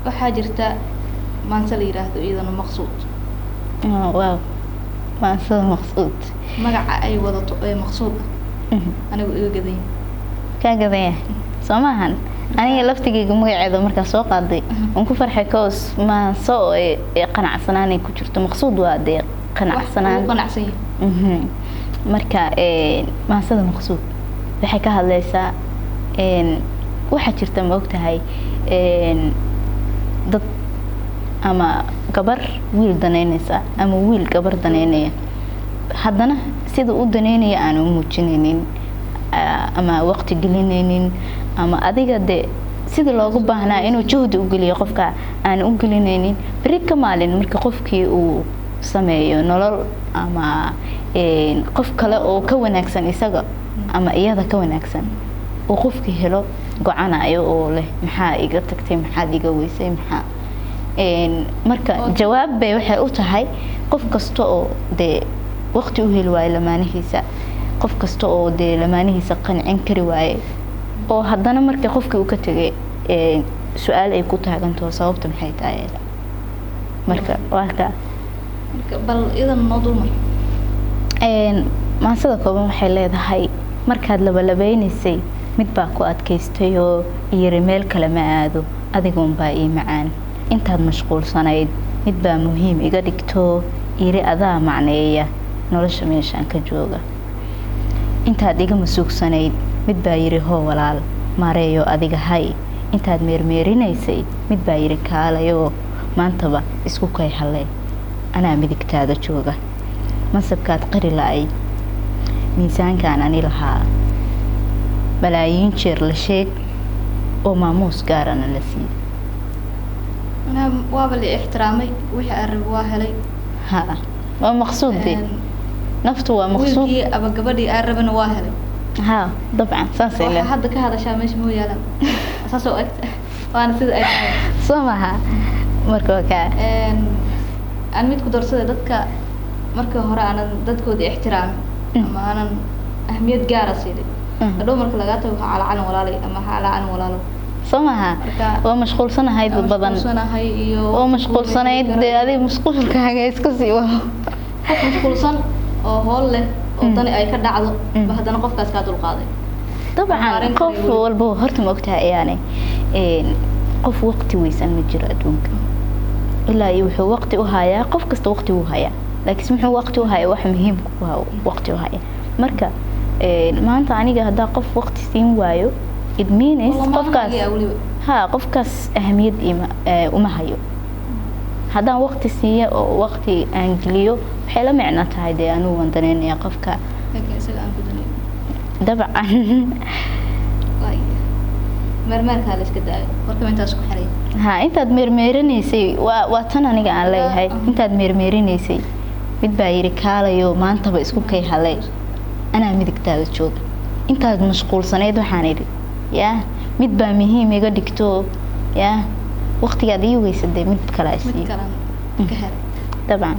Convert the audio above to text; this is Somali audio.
Waxaa jirta maanse la yiraahdo iyadana Maqsuud. Oh, wow, maansada Maqsuud. Magaca ay wadato ee Maqsuud ah anigu iga gadan yahay. Kaa gadan yahay, soo maahan? Aniga laftigeyga magaceeda markaa soo qaaday waan ku farxay, cause maanso oo ee qanacsanaan ay ku jirto. Maqsuud waa dee wax qanacsanaan. Ugu qanacsan yahay. Marka maansada Maqsuud waxay ka hadlaysaa waxaa jirta, ma ogtahay, dad ama gabar wiil danaynaysa ama wiil gabar danaynaya, haddana sida u danaynaya aan u muujinaynin, ama waqti gelinaynin, ama adiga de sida loogu baahnaa inuu juhdi u geliyo qofka aan u gelinaynin. Beri ka maalin marka qofkii uu sameeyo nolol ama qof kale oo ka wanaagsan isaga ama iyada ka wanaagsan uu qofkii helo, gocanayo oo leh, "Maxaa iga tagtay? Maxaad iga weysay? Maxaa?" Marka jawaab bay waxay u tahay qof kasta oo dee waqti u heli waayo lamaanihiisa, qof kasta oo dee lamaanihiisa qancin kari waaye, oo haddana marka qofkii uu ka tegay su-aal ay ku taagantaho, sababta maxay tahay? Marka waa ka. Marka bal iyadana noo dulmar. Maansada kooban waxay leedahay: markaad labalabeynaysay mid baa ku adkaystay oo iyiri, "Meel kale ma aado, adiguunbaa ii macaan." Intaad mashquulsanayd mid baa muhiim iga dhigto, iri, "Adaa macneeya nolosha meeshaan ka jooga." Intaad iga masuugsanayd mid baa yiri, "Hoo walaal, maareeyo adiga hay." Intaad meermeerinaysay mid baa yiri, "Kaalayoo maantaba isku kay hallee, anaa midigtaada jooga." Mansabkaad qari la-ay, miisaankaan ani lahaa malaayiin jeer la sheeg oo maamuus gaarana la siiyey. Anaa waaba la ixtiraamay, wixii aan rabay waa helay. Ha, waa maqsuud de. Naftu waa maqsuud. Wiilkii ama gabadhii aan rabana waa helay. Ha, dabcan saasay waxaa leedahay. Hadda ka hadashaa meesha moo yaalaan, saas oo egta, waana sida ay tahay. Soo maha? Marka waa kaa. Aan mid ku darsaday: dadka markii hore aanan dadkooda ixtiraamin ama aanan ahmiyad gaara siinin, hadhow marka lagaa tago, ha calacalin walaalay ama ha calacalin walaalo. Soo maha? Marka waa mashquulsanahay dad badan. Mashquulsanahay iyo waa mashquulsanayd dee, adiga mashquulkaaga iska sii wado. Qof mashquulsan oo hool leh oo dani ay ka dhacdo ba haddana qofkaas kaa dulqaaday. Dabcan. Maareyn qof karayo weli. Walba horta ma ogtahay ayaane, qof waqti weysan ma jiro adduunka, ilaa iyo wuxuu waqti u hayaa. Qof kasta waqti wuu hayaa, laakiin muxuu waqti u hayaa? Wax muhiim ku ah waqti u haya. Marka maanta aniga haddaa qof waqti siin waayo, it means qofkaas weliba ha, qofkaas ahamiyad ima uma hayo. Haddaan waqti siiyo oo waqti aan geliyo, waxay la micno tahay dee anigu waan daneynaya qofka. Laakiin isaga aan ku danayn. Dabcan. Waay, meermeerkaa la iska daayo, warkaba intaas ku xiray. Ha, intaad meermeerinaysay, waa tan aniga aan leeyahay. Intaad meermeerinaysay mid baa yidhi, "Kaalayo maantaba isku kay halay, anaa midigtaada jooga." Intaad mashquulsanayd waxaan idhi, yaa mid baa muhiim iga dhigto, yaa waqtigaad ii weysadee mid kale mid siiyo. Kalan ka helay. Dabcan.